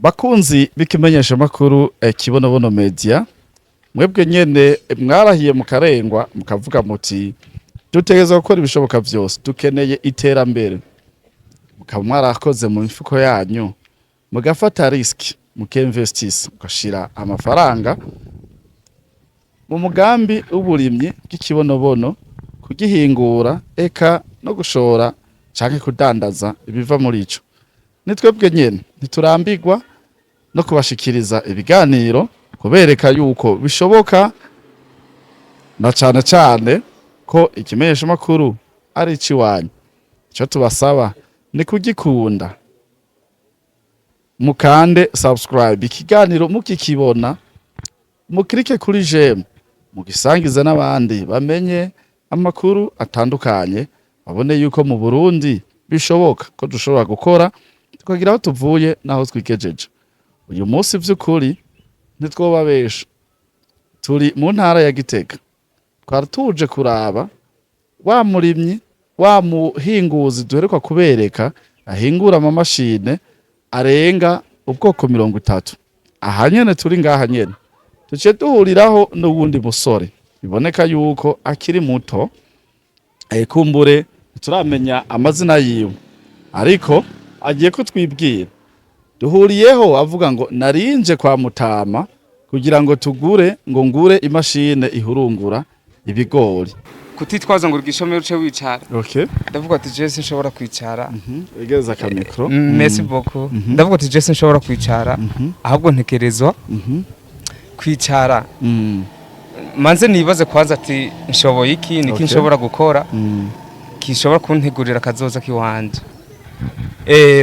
Bakunzi b'ikimenyeshamakuru Kibonobono Media, mwebwe nyene mwarahiye mukarengwa, mukavuga muti dutegerezwa gukora ibishoboka vyose, dukeneye iterambere, mukaba mwarakoze mu mifuko yanyu, mugafata risque, mukinvestisa, mugashira amafaranga mu mugambi w'uburimyi bw'ikibonobono, kugihingura eka no gushora canke kudandaza ibiva muri ico. Ni twebwe nyene ntiturambirwa no kubashikiriza ibiganiro, kubereka yuko bishoboka, na cane cane ko ikimenyeshamakuru ari iciwanyu. Ico tubasaba ni kugikunda, mukande subscribe, ikiganiro mukikibona mukirike kuri j'aime, mugisangize n'abandi bamenye amakuru atandukanye, babone yuko mu Burundi bishoboka ko dushobora gukora tukagira aho tuvuye n'aho twigejeje. Uyu munsi vy'ukuri ntitwobabesha, turi mu ntara ya Gitega. Twari tuje kuraba wa murimyi, wa muhinguzi duheruka kubereka ahingura amamashine arenga ubwoko 30. Aha nyene turi, ngaha nyene tuciye duhuriraho n'uwundi musore biboneka yuko akiri muto. Kumbure ntituramenya amazina yiwe, ariko agiye kutwibwira. Duhuriyeho avuga ngo narinje kwa Mutama kugira ngo tugure, ngo ngure imashine ihurungura ibigori. Kutitwaza ngo urigishomero uce wicara. Ndavuga ati je sinshobora kwicara. Egereza akamicro. Merci beaucoup. Ndavuga ati je sinshobora kwicara, ahubwo ntekerezwa kwicara manze nibaze kwanza ati nshoboye iki, niki nshobora gukora kishobora kuntegurira akazoza kiwanje.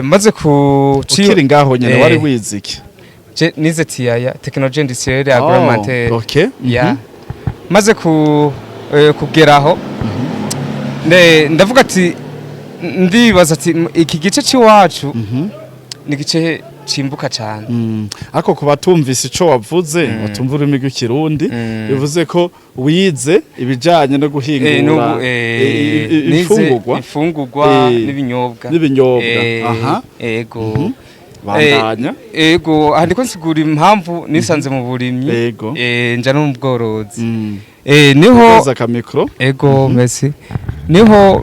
Maze ku Ukiri ngaho nyene, wari wize iki? Je nize TIA, technologie industrielle agroalimentaire. Oh, okay. Ya, maze ku kugeraho ndavuga ati ndibaza ati iki gice c'iwacu ni igice cimbuka cane. Ariko ku batumvise ico wavuze, batumva ururimi rw'Ikirundi, bivuze ko wize ibijanye no guhingura n'ubu, nize imfungurwa imfungurwa n'ibinyobwa. N'ibinyobwa. Aha. Ego. Bandanya. Ego, aha ndiko nsigura impamvu nisanze mu burimyi. Nja no mu bworozi. Niho Egereza akamicro. Ego, merci. Niho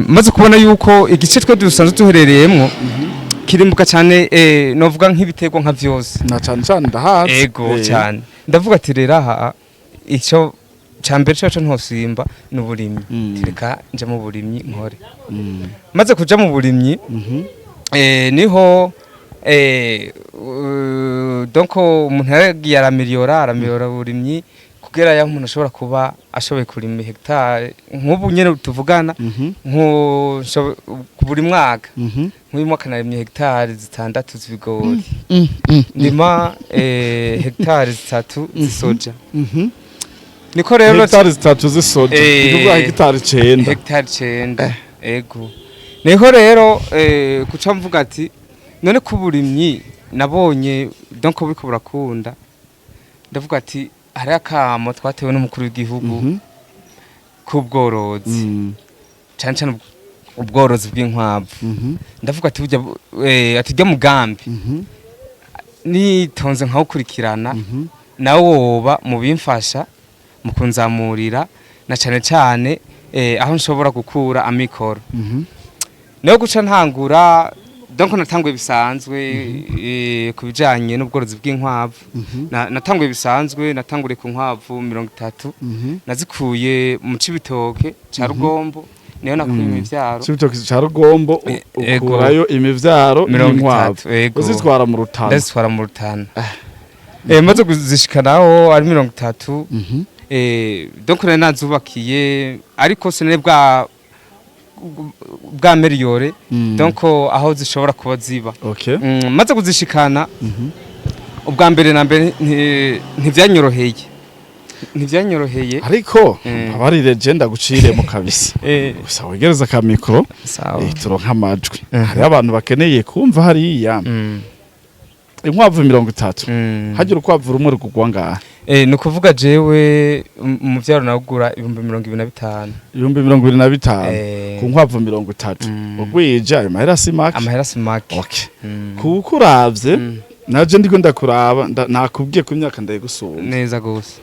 maze kubona yuko igice twe dusanzwe duherereyemwo kirimbuka cyane, novuga nk'ibiterwa nka vyose. Na cane cane ndahazi. Ego cyane. Ndavuga ati rero aha icyo cambere cyaco ntosimba ni uburimyi. Reka nje mu burimyi nkore. Maze kuja mu burimyi, niho donc umuntu yaragiye araméliyora uburimyi kugera yaho umuntu ashobora kuba ashoboye kurima hectare nk'ubu nyene tuvugana, nko buri mwaka, nk'uyu mwaka narimye hectare 6 z'ibigori, ndima hectare 3 z'isoja. Niko rero Hegitari 3 z'isoja, ni kuvuga hegitari 9. Hectare 9, ego. Niho rero kuca mvuga ati none ku burimyi nabonye donc buriko burakunda, ndavuga ati hari akamo twatewe n'umukuru w'igihugu k'ubworozi, cane cane ubworozi bw'inkwavu. Ndavuga ati burya ati rya mugambi nitonze nkawukurikirana, nawe woba mu bimfasha mu kunzamurira, na cane cane aho nshobora gukura amikoro. Niho guca ntangura, donc natanguye bisanzwe ku bijanye n'ubworozi bw'inkwavu. Natanguye bisanzwe, natanguriye ku nkwavu 30. Nazikuye mu Cibitoke ca Rugombo, niyo nakuye imivyaro. Cibitoke ca Rugombo, Ego. ukurayo imivyaro Mirongo y'inkwavu, itatu, ego. uzitwara mu Rutana? Ndazitwara mu Rutana. Maze kuzishikanaho ari 30, donc nari nazubakiye, ariko sinari bwa amélioré donc aho zishobora kuba ziba. Maze kuzishikana, ubwa mbere na mbere ntivyanyoroheye. Ariko abarire, je ndaguciremo kabisa. Gusa wegereza akamicro. Sawa. Turonka amajwi. Hariho abantu bakeneye kumva hariya. Inkwavu 30, hagira urukwavu rumwe rugugwa ngaha? Ni ukuvuga jewe umuvyaro nawugura 25,000. 25,000 ku nkwavu 30? Ugwije ayo mahera si make. Amahera si make. Okay. Kuko uravye Naje ndiko ndakuraba, nakubwiye ku myaka ndayigusumba. Neza gose.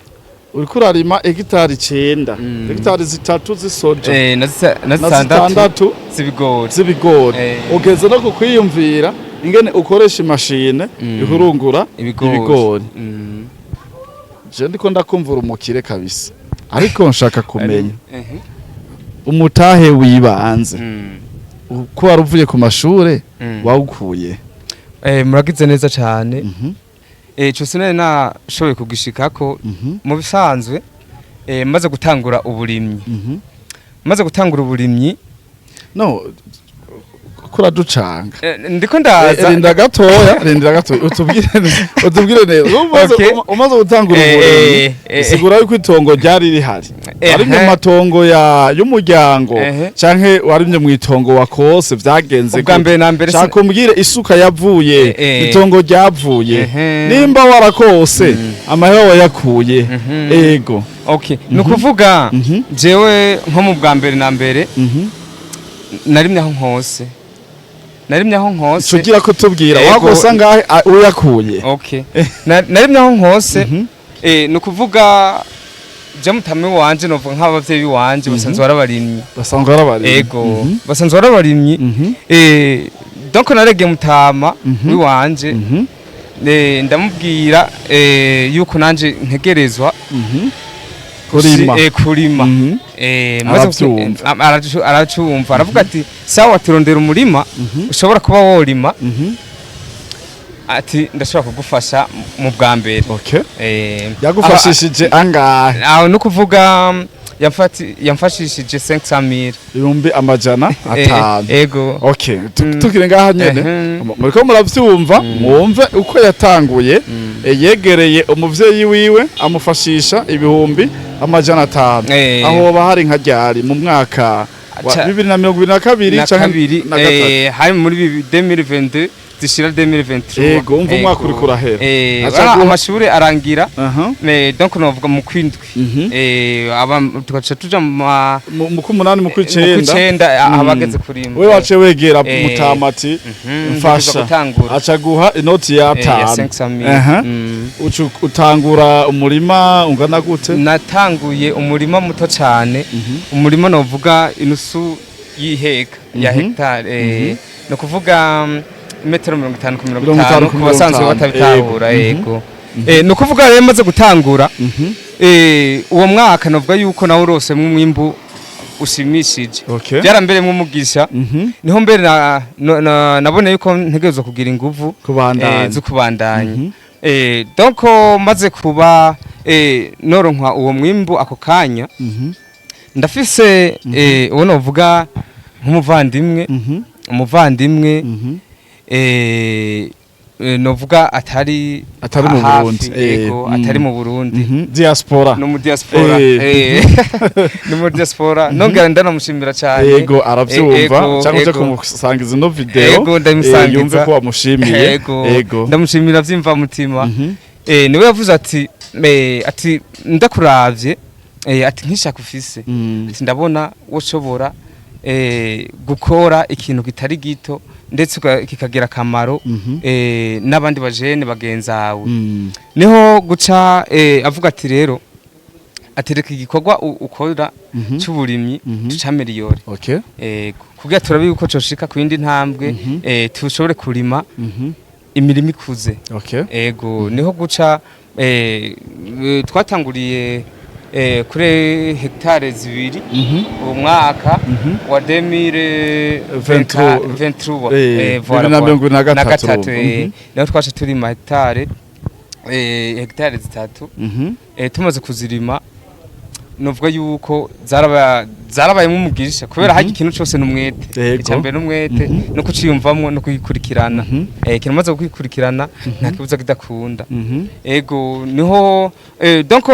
Uriko urarima hegitari 9, hegitari 3 z'isoja na na 6 6 z'ibigori. Z'ibigori. Ugeze no kukwiyumvira ingene ukoresha imashine ihurungura ibigori. Ibigori. Je ndiko ndakumvura umukire kabisa, ariko nshaka kumenya umutahe wibanze uko wari uvuye ku mashure wawukuye? Muragize neza cyane. Ico sinari nashoboye kugishikako. Mu bisanzwe, maze gutangura uburimyi, maze gutangura uburimyi, No kuraducanga. Ndiko ndaza. Rinda gatoya, rindira gatoya, utubwire neza. Umaze umaze gutangura uburimyi, sigura yuko itongo ryari rihari, warimye mu matongo ya y'umuryango canke warimye mu itongo wakose? Vyagenze Ubwa gute? mbere na mbere Shaka umbwire isuka yavuye, itongo ryavuye, nimba warakose amahera wayakuye. Ego. Okay, ni ukuvuga jewe nko mu bwa mbere na mbere narimye aho nkose, narimye aho nkose. Cugira ko tubwira Ego. wakosa ngahe, uyakuye. Okay, narimye aho nkose. Ni ukuvuga je mutame wanje, novuga nk'abavyeyi wanje basanzwe barabarimyi. Basanzwe barabarimyi. Ego, basanzwe barabarimyi. Donc naregeye mutama wiwanje, ndamubwira yuko nanje ntegerezwa Kurima. Kurima. Maze Aravyumva. Aracumva, aravuga ati: "Sawa, turondera umurima ushobora kuba worima." Ati: "Ndashobora kugufasha mu bwa mbere." Okay, yagufashishije angahe? Aho no kuvuga yamfashishije 500,000. 500,000? Ego. Okay, tukiri ngaha nyene, muriko muravyumva, mwumve uko yatanguye. Yegereye umuvyeyi wiwe amufashisha 500,000. Aho hoba hari nka ryari, mu mwaka wa 2022 na canke kabiri? na gatatu? Hari muri 2022 zishira 2023. Yego, umva umwaka uriko urahera. Aca Amashure arangira, donc novuga mu kwindwi. Aba tugaca tuja mu Mu kw'umunani, mu mu kw'icenda. kw'icenda, abageze kurima. We waciye wegera mutamati: "Mfasha." Gutangura. Aca guha inoti ya Ya tanu. 500,000. Uca utangura umurima ungana gute? Natanguye umurima muto cyane, umurima novuga inusu y'iheka ya hectare, no kuvuga metero 50 ku mirongo 50 itanu ku ku basanzwe 50. batabitahura. Yego. Yego. Ni ukuvuga rero maze gutangura, uwo mwaka novuga yuko nawe urosemwo umwimbu ushimishije. Byarambereyemo umugisha. Niho mbere nabonye yuko ntegerezwa kugira inguvu Kubandanya. zo kubandanya. Donc maze kuba noronka uwo mwimbu ako kanya, ndafise uwo novuga nk'umuvandimwe, umuvandimwe novuga atari Atari mu hafi, Burundi. Yego, atari mu Burundi. Diaspora. No mu diaspora. No mu diaspora, nongera ndanamushimira cyane. Yego, aravyumva. Ego, cyangwa uje ego. kumusangiza ino video, Ego, ndabimusangiza. yumve ko wamushimiye. Ego, ego ndamushimira vyimva mutima. Niwe yavuze ati ati: "Ndakuravye," ati, "nk'ishaka ufise," ati, "ndabona woshobora gukora ikintu kitari gito, ndetse kikagira akamaro n'abandi bajene bagenzawe." Niho guca avuga ati: "Rero," atereka, "igikorwa ukora c'uburimyi tucaméliore, kugira turabe yuko coshika ku yindi ntambwe, tushobore kurima imirima ikuze." Ego, niho guca twatanguriye kuri hectare 2 uwo mwaka wa 2023. Voilà, 2023. Na gatatu, niho twaca turima hectare 3. Tumaze kuzirima, novuga yuko zarabayemo umugisha, kubera harya ikintu cose n'umwete. Icya mbere n'umwete, no kuciyumvamwo no kugikurikirana. Ikintu umaze kugikurikirana nta kibuza kidakunda. Ego, niho donc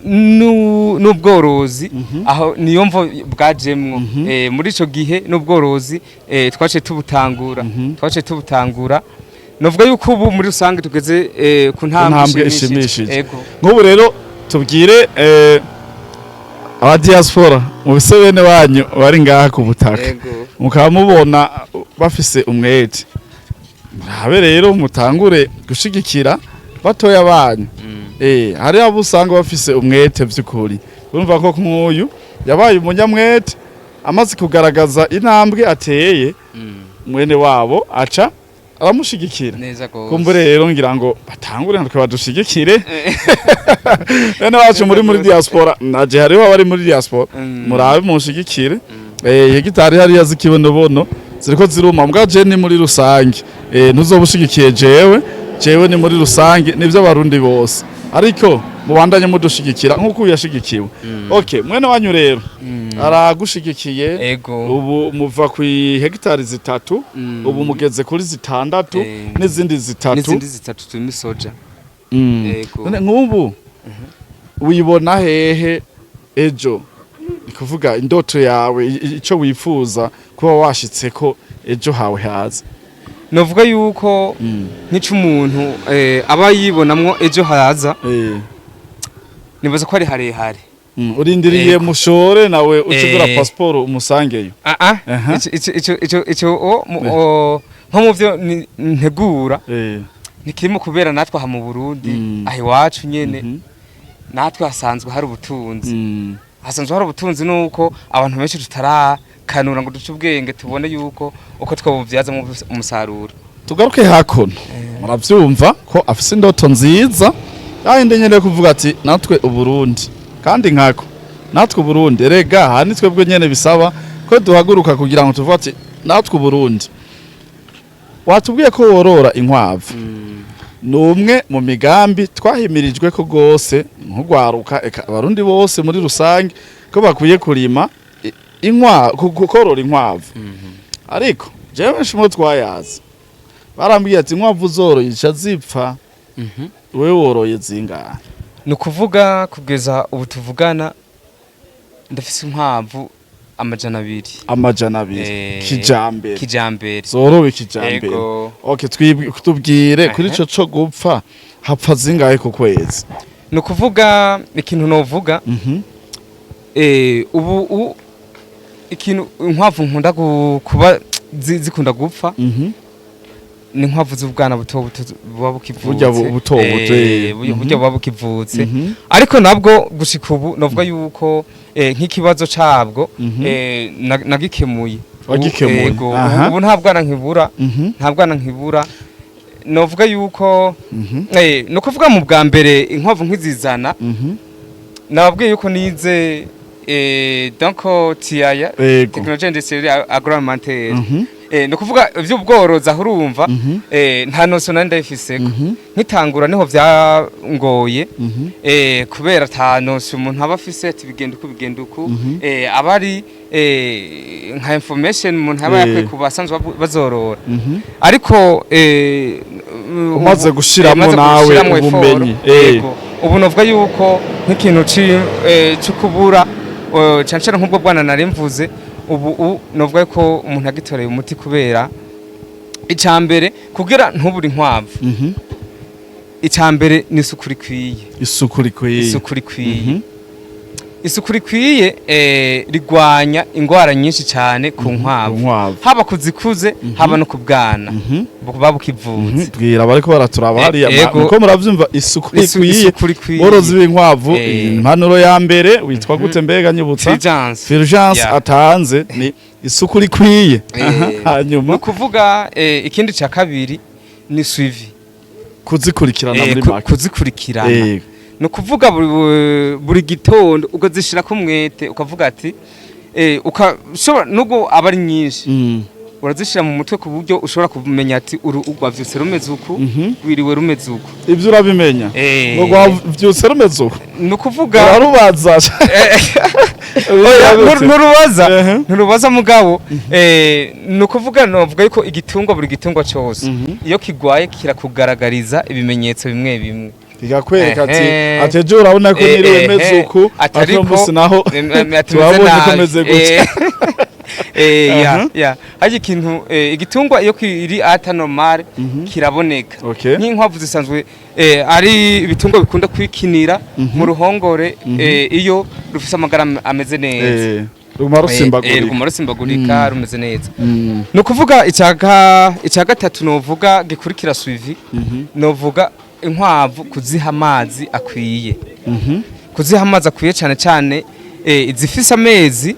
n'ubworozi aho niyo mvo bwajemwo. Muri ico gihe n'ubworozi twaciye tubutangura, twaciye tubutangura. Novuga yuko ubu muri rusange tugeze ku ntambwe ntambwe ishimishije. Ishimishije. Ego. Nk'ubu rero tubwire aba diaspora mu bise bene wanyu bari ngaha ku butaka, Ego. mukaba mubona bafise umwete. Murabe rero mutangure gushigikira batoya banyu. Hari abo usanga bafise umwete vy'ukuri. Urumva ko nk'uyu yabaye umunyamwete, amaze kugaragaza intambwe ateye, mwene wabo aca aramushigikira. Neza gose. Kumbure rero ngira ngo batangure natwe badushigikire, bene wacu muri diaspora. Naje hariho abari muri diaspora, murabe munshigikire. Hegitari hariya z'ikibonobono ziriko ziruma, mbwa je ni muri rusange. Ntuzoba ushigikiye jewe, jewe ni muri rusange, nivyo abarundi bose, ariko mubandanye mudushigikira nk'uko uyu yashigikiwe. Okay, mwene wanyu rero aragushigikiye. Ego. Ubu muva ku hegitari 3, ubu mugeze kuri 6, n'izindi 3. N'izindi 3 turimo soja. Ego. None nk'ubu wibona hehe ejo? Ni kuvuga indoto yawe, ico wifuza kuba washitseko ejo hawe haza. Novuga yuko nk'ico umuntu aba yibonamwo ejo haza, nibaza ko ari harehare. Urindiriye Ego. mushore nawe ucugura pasiporo umusangeyo? Ah ah. Aha. Ico nko mu vyo ntegura ntikirimo, kubera natwe aha mu Burundi, aha iwacu nyene, natwe hasanzwe hari ubutunzi. Hasanzwe hari ubutunzi, nuko abantu benshi tutarakanura ngo duce ubwenge tubone yuko uko twabubyazamo umusaruro. Tugaruke hakuno. Muravyumva ko afise indoto nziza yahinde nyene kuvuga ati natwe Uburundi, kandi nkako natwe Uburundi rega aha ni twebwe nyene bisaba ko duhaguruka kugira ngo tuvuge ati natwe Uburundi. Watubwiye ko worora inkwavu, ni umwe mu migambi twahimirijwe ko rwose nk'urwaruka, eka abarundi bose muri rusange, ko bakwiye kurima korora inkwavu. Ariko jewe benshi mu twayazi barambwiye ati inkwavu zoroye zica zipfa. Wewe woroye zingahe? Ni ukuvuga kugeza ubu tuvugana ndafise inkwavu 200. 200? Kijambere? Kijambere. Zorowe kijambere? Ego. Okay, tubwire kuri ico co gupfa, hapfa zingahe ku kwezi? Ni ukuvuga ikintu novuga, ubu ikintu inkwavu nkunda kuba zikunda gupfa ni inkwavu z'ubwana buto buto buba bukivutse. Burya buto buto, Burya buba bukivutse. Ariko nabwo gushika ubu novuga yuko nk'ikibazo cabwo nagikemuye. Wagikemuye. Ego, ubu nta bwana nkibura. Nta bwana nkibura. Novuga yuko ni ukuvuga mu bwa mbere inkwavu nkizizana, nababwiye yuko nize donc TIA, technologie industrielle agroalimentaire. Ni ukuvuga ivy'ubworozi aho urumva, nta notion nari ndayifiseko. Nkitangura niho vyangoye, kubera ata notion umuntu aba afise ati bigenda uku, bigenda uku. Aba ari nka information umuntu aba yakwiye ku basanzwe bazorora. Ariko Umaze gushiramo maze nawe gushiramwo effort, ubumenyi. Yego. Ubu novuga yuko nk'ikintu co kubura, cane cane nk'ubwo bwana nari mvuze, ubu novuga yuko umuntu yagitoreye umuti, kubera ica mbere kugira ntubure inkwavu, ica mbere ni isuku rikwiye. Isuku rikwiye. Isuku rikwiye. Isuku rikwiye rigwanya ingwara nyinshi cyane ku nkwavu, Ku nkwavu. haba ku zikuze, haba no ku bwana buba bukivutse. Bwira bariko baraturaba hariya, Ego. muko muravyumva, isuku rikwiye. Isuku rikwiye. Borozi b'inkwavu, impanuro ya mbere witwa gute mbega, nyibutsa? Fulgence. Fulgence atanze ni isuku rikwiye. Ni Hanyuma? ukuvuga ikindi cya kabiri ni suivi. Kuzikurikirana muri make. Kuzikurikirana. Ni ukuvuga buri gitondo ukazishirako umwete, ukavuga ati ukashobora nubwo aba ari nyinshi, urazishira mu mutwe ku buryo ushobora kumenya ati uru rwavyutse rumeze uku, rwiriwe rumeze uku. Ivyo urabimenya ngo rwavyutse rumeze uko? Ni ukuvuga Urarubaza? Oya, nturubaza. Nturubaza mugabo ni ukuvuga novuga yuko igitungwa, buri gitungwa cyose, iyo kigwaye kirakugaragariza ibimenyetso bimwe bimwe. Kikakwereka ati ati ejo urabona ko niriwe meze uku, Ati ati uno ariko, munsi naho ati meze turabonye ko nabi. meze gutya. Ya, ya. Harya ikintu igitungwa iyo kiri état normal kiraboneka. Nk'inkwavu zisanzwe ari ibitungwa bikunda kwikinira mu ruhongore, iyo rufise amagara ameze neza. Ruguma rusimbagurika. Ruguma rusimbagurika, rumeze neza. Ni ukuvuga icya gatatu novuga gikurikira suivi, novuga inkwavu kuziha amazi akwiye. Kuziha amazi akwiye, cyane cyane izifise amezi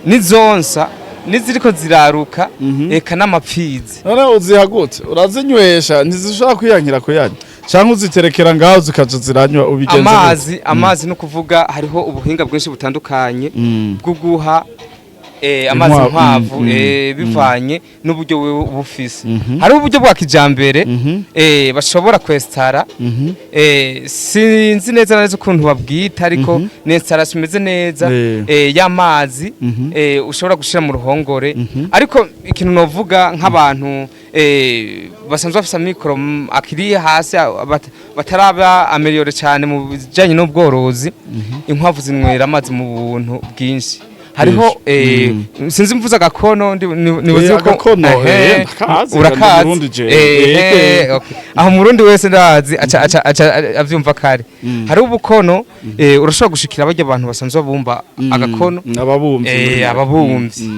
n'izonsa n'iziriko ziraruka, eka n'amapfizi. None uziha gute? Urazinywesha? Ntizishobora kwiyankira kuyanywa, canke uziterekera ngaho zikaja ziranywa? Ubigenza gute? Amazi, no kuvuga hariho ubuhinga bwinshi butandukanye bwo guha amazi inkwavu, bivanye n'uburyo wewe uba ufise. Hariho uburyo bwa kijambere bashobora kwesitara, sinzi neza na neza ukuntu babwita, ariko ni installation imeze neza y'amazi ushobora gushira mu ruhongore. Ariko ikintu novuga nk'abantu basanzwe bafise amikoro akiri hasi, bataraba amélioré cyane mu bijanye n'ubworozi, inkwavu zinywera amazi mu buntu bwinshi. Hariho sinzi mvuze agakono, nibuze ko Agakono, Ehe, ndakazi, urakazi. ndi Murundi jewe. Okay. Aho Murundi wese ndazi aca avyumva kare. Hariho ubukono, urashobora gushikira barya abantu basanzwe babumba agakono. Ababumvyi. Ababumvyi.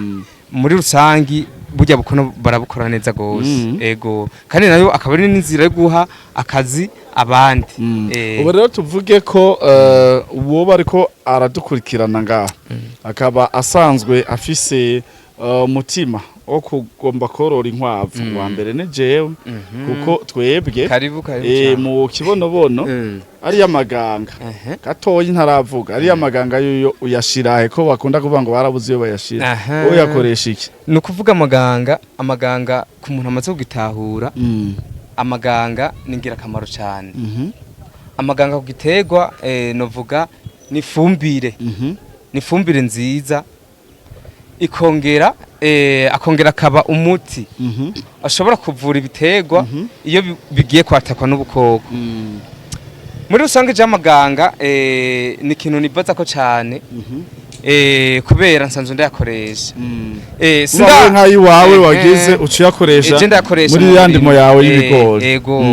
Muri rusangi burya bukono barabukora neza gose. Ego, kandi nayo akaba ari n'inzira yo guha akazi abandi. Ubu rero tuvuge ko uwo bariko aradukurikirana ngaha akaba asanzwe afise umutima wo kugomba korora inkwavu, wa mbere ni jewe, kuko twebwe Karibu, karibu cane. mu Kibonobono ariyo amaganga gatoyi ntaravuga, ariyo amaganga yoyo uyashirahe? Ko bakunda kuvuga ngo barabuze iyo bayashira? Uyakoresha iki? Ni ukuvuga amaganga ku muntu amaze kugitahura, amaganga ni ingirakamaro cyane. Amaganga ku giterwa, novuga ni ifumbire, ni ifumbire nziza, ikongera akongera akaba umuti ashobora kuvura ibiterwa iyo bigiye kwatakwa n'ubukoko. Muri rusange je amaganga ni ikintu nibaza ko cyane, kubera nsanzwe ndayakoresha. Ubawe nk'ayiwawe wagize uciyakoresha Je ndayakoresha muri mu ya ndimo murima. yawe y'ibigori. Ego.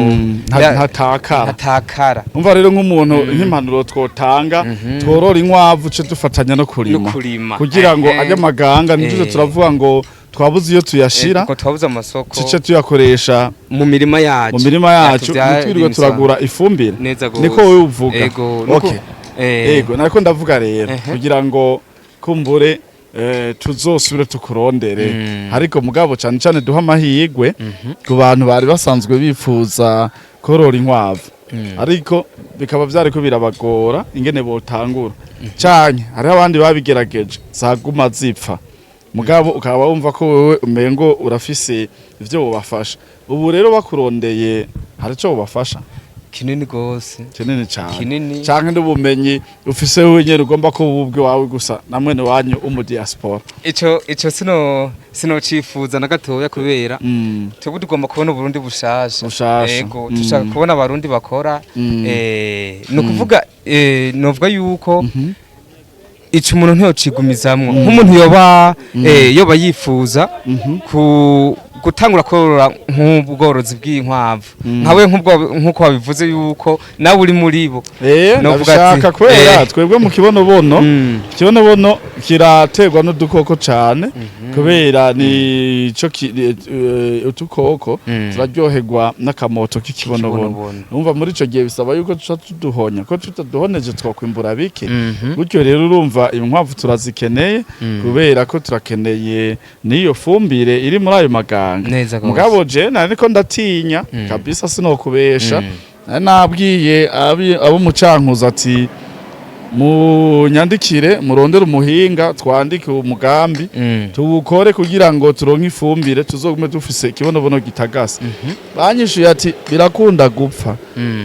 Ntatakara. Ntatakara. Umva rero, nk'umuntu, nk'impanuro twotanga, tworora inkwavu ce dufatanya no kurima, No kurima. kugira ngo ajye amaganga ntituze turavuga ngo twabuze iyo tuyashira, Kuko twabuze amasoko, tuce tuyakoresha mu mirima yacu. Mu mirima yacu, Yatuvya- ntitwirirwe turagura ifumbire. Neza gose. Niko wowe uvuga? Ego. Okay. Ego, nariko ndavuga rero kugira ngo kumbure tuzosubire tukurondere, ariko mugabo cyane cyane duha amahirwe ku bantu bari basanzwe bifuza korora inkwavu, ariko bikaba vyariko birabagora ingene botangura, canke hariho abandi babigerageje zaguma zipfa, mugabo ukaba wumva ko wewe umengo urafise ivyo wobafasha. Ubu rero bakurondeye, hari ico wobafasha? Kinini gose. Kinini cane? Kinini. Canke n'ubumenyi ufise wenyene ugomba ko ubwe wawe gusa na mwene wanyu wo mu diaspora? Ico sino cifuza na gatoya, kubera twebwe tugomba kubona Uburundi bushasha. Bushasha. Ego, dushaka kubona Abarundi bakora. Ni ukuvuga novuga yuko ico umuntu ntiyocigumizamwo, nk'umuntu yoba yifuza ku gutangura korora nk'ubworozi bw'inkwavu nkawe, nk'uko wabivuze yuko nawe uri muri bo. Novuga ati, Ndabishaka kubera twebwe mu Kibonobono, Ikibonobono kiraterwa n'udukoko cane, kubera nico utukoko turaryoherwa n'akamoto k'ikibonobono. Ikibonobono. Urumva muri ico gihe bisaba yuko tuca tuduhonya, ko tutaduhoneje twokwimbura bike. Gutyo rero urumva inkwavu turazikeneye, kubera ko turakeneye n'iyo fumbire iri muri ayo maganga. Neza gose. Mugabo je nariko ndatinya kabisa, sinokubesha. Nari nabwiye abo mu Cankuzo ati munyandikire, murondere umuhinga, twandike umugambi, tuwukore kugira ngo turonke ifumbire, tuzogume dufise ikibonobono gitagase. Banyishuye ati birakunda gupfa.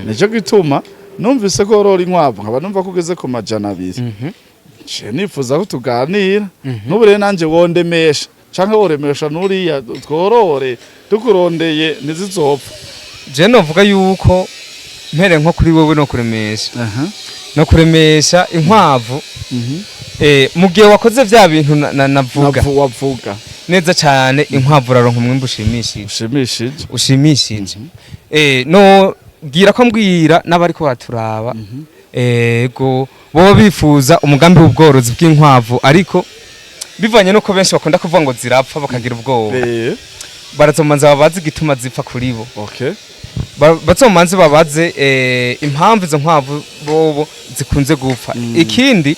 Nico gituma numvise ko worora inkwavu, nkaba numva ko ugeze ku 200. Nciye nifuza ko tuganira. N'ubu rero nanje wondemesha canke woremesha nuriya, tworore tukurondeye ntizizopfa? Je novuga yuko mpere nko kuri wewe no kuremesha, no kuremesha inkwavu, mu gihe wakoze vya bintu navuga Wavuga neza cyane, inkwavu uraronka umwimbu ushimishije. Ushimishije. Ushimishije. No bwira ko mbwira n'abariko baraturaba, ego, boba bifuza umugambi w'ubworozi bw'inkwavu, ariko Bivanye nuko benshi bakunda kuvuga ngo zirapfa, bakagira ubwoba, barazomanza babaze igituma zipfa kuri bo. Bazomanze babaze impamvu izo nkwavu bobo zikunze gupfa. Ikindi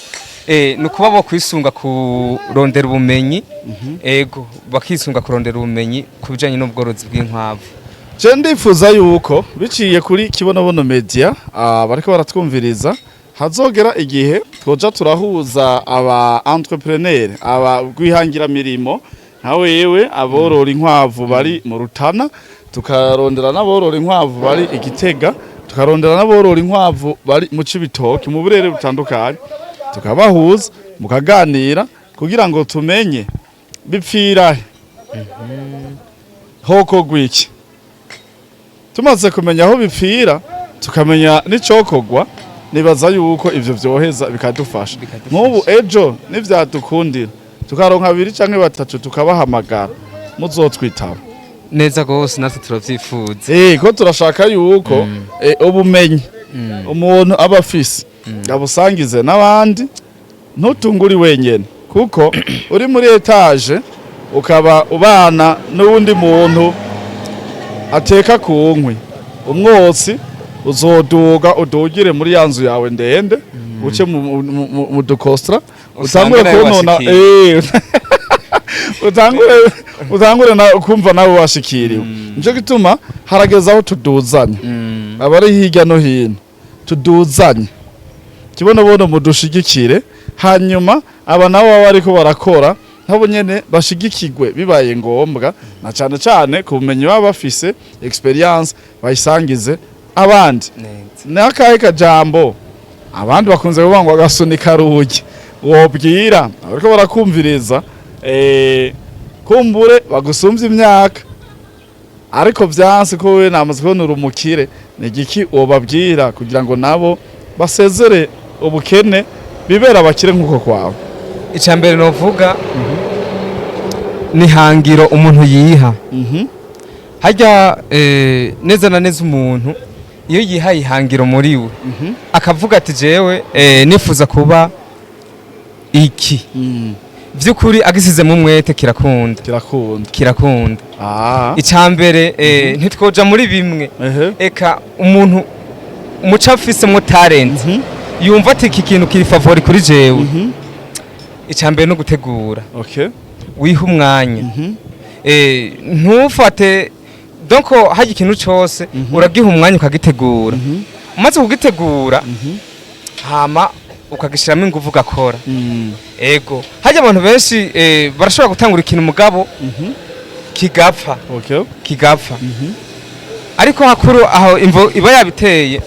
ni ukuba bo kwisunga kurondera ubumenyi, ego, bakisunga kurondera ubumenyi ku bijanye n'ubworozi bw'inkwavu. Je ndifuza yuko biciye kuri Kibonobono Media, bariko baratwumviriza, hazogera igihe twoja turahuza aba entrepreneur, aba rwihangira mirimo nka wewe, aborora inkwavu bari mu Rutana, tukarondera n'aborora inkwavu bari Igitega, tukarondera n'aborora inkwavu bari mu Cibitoke, mu burere butandukanye, tukabahuza mukaganira kugira ngo tumenye bipfira he, hokorwa iki. Tumaze kumenya aho bipfira, tukamenya n'icokorwa, nibaza yuko ivyo vyoheza bikadufasha. Bikadufasha. Nk'ubu ejo nivyadukundira tukaronka babiri canke batatu, tukabahamagara, muzotwitaba? Neza gose, natwe turavyifuza. Ko turashaka yuko ubumenyi umuntu aba afise abusangize n'abandi. Ntutungure wenyene, kuko uri muri étage ukaba ubana n'uwundi muntu ateka ku nkwi, umwotsi uzoduga udugire muri ya nzu yawe ndende, uce mu dukostra, usange utangure nawe konona. washikiye. Utangure na kumva nawe washikiriwe. Nico gituma harageze aho tuduzanya, abari hirya no hino tuduzanye, Kibonobono mudushigikire, hanyuma aba nabo baba bariko barakora nabo nyene bashigikirwe bibaye ngombwa, na cane cane ku bumenyi baba bafise, expérience bayisangize abandi. Neza. N'akahe kajambo, abandi bakunze kuvuga ngo agasunika rugi, wobwira abariko barakumviriza, kumbure bagusumvye imyaka, ariko vyanse ko wewe namaze kubona uri umukire, ni igiki wobabwira kugira ngo nabo basezere ubukene, bibera abakire nk'uko kwawe? Icya mbere novuga ni hangiro umuntu yiha. Harya neza na neza, umuntu iyo yihaye ihangiro muri we, akavuga ati: "Jewe nifuza kuba iki", by'ukuri agisizemo umwete kirakunda. Kirakunda. Kirakunda. Icya mbere ntitwoja muri bimwe. Eka umuntu umuco afisemo talent, yumva ati: "Iki kintu kiri favori kuri jewe." Icya mbere no gutegura, wiha umwanya. Ntufate donc hajya ikintu cyose uragiha umwanya ukagitegura. Umaze kugitegura, hama ukagishyiramo ingufu, ugakora. Ego, hajya abantu benshi barashobora gutangura ikintu, mugabo kigapfa. Kigapfa. Ariko hakuru aho imvo iba yabiteye,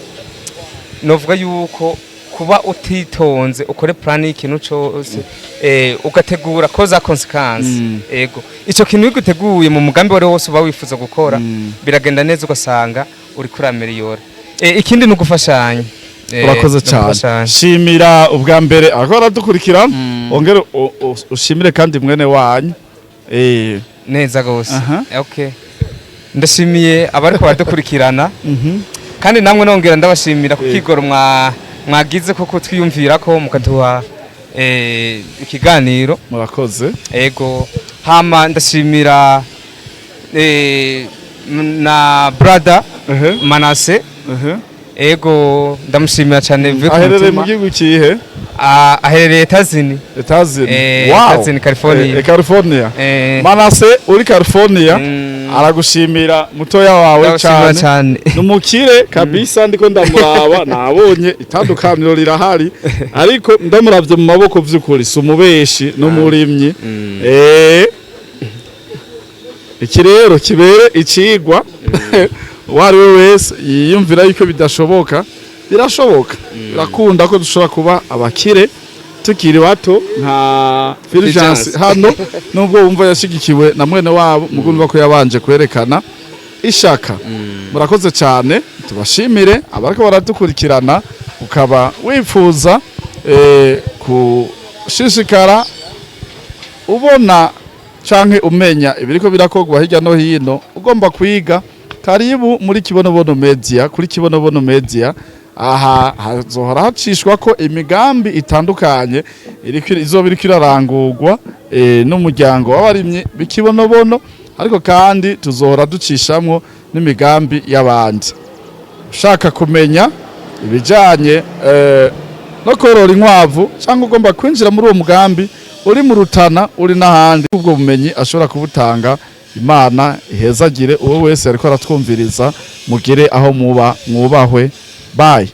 novuga yuko kuba utitonze ukore plan y'ikintu cose, ugategura cause conséquence. Ego, ico kintu iyo uteguye mu mugambi wari wose uba wifuza gukora, biragenda neza, ugasanga uri kuri améliora. Ikindi ni ugufashanya. Urakoze Ni cyane. ugufashanya. Shimira ubwa mbere aho baradukurikira, ongere ushimire kandi mwene wanyu. Neza gose. Okay, ndashimiye abariko baradukurikirana, kandi namwe nongera ndabashimira ku kigoro mwagize ko kutwiyumvira ko mukaduha ikiganiro. Murakoze. Ego, hama ndashimira na brother Manase. Ego, ndamushimira cyane bivuye ku Aherereye mu mutima. gihugu kihe? Ah, aherereye Etazini. Etazini. Etazini, California. California. Manase uri California, aragushimira mutoya wawe. Ndabashimira cyane. Cyane. Numukire kabisa, ndiko ndamuraba nabonye itandukaniro rirahari, ariko ndamuravye mu maboko, vy'ukuri si umubeshi n'umurimyi. Iki rero kibere icigwa uwo ari we wese yiyumvira yuko bidashoboka. Birashoboka, birakunda ko dushobora kuba abakire tukiri bato nka Fulgence. Fulgence. Hano nubwo wumva yashigikiwe na mwene wabo, mugumva ko yabanje kwerekana ishaka. Murakoze cyane, tubashimire abariko baradukurikirana. Ukaba wifuza kushishikara ubona canke umenya ibiriko birakorwa hirya no hino, ugomba kwiga, karibu muri Kibonobono Media. Kuri Kibonobono Media aha hazohora hacishwa ko imigambi itandukanye iriko izoba iriko irarangurwa. n'umuryango w'abarimyi b'ikibonobono, ariko kandi tuzohora ducishamwo n'imigambi y'abandi. Ushaka kumenya ibijanye no korora inkwavu, cyangwa ugomba kwinjira muri uwo mugambi, uri mu Rutana, uri n'ahandi, ubwo bumenyi ashobora kubutanga. Imana ihezagire uwo wese ariko aratwumviriza. Mugire aho muba mwubahwe. Bye.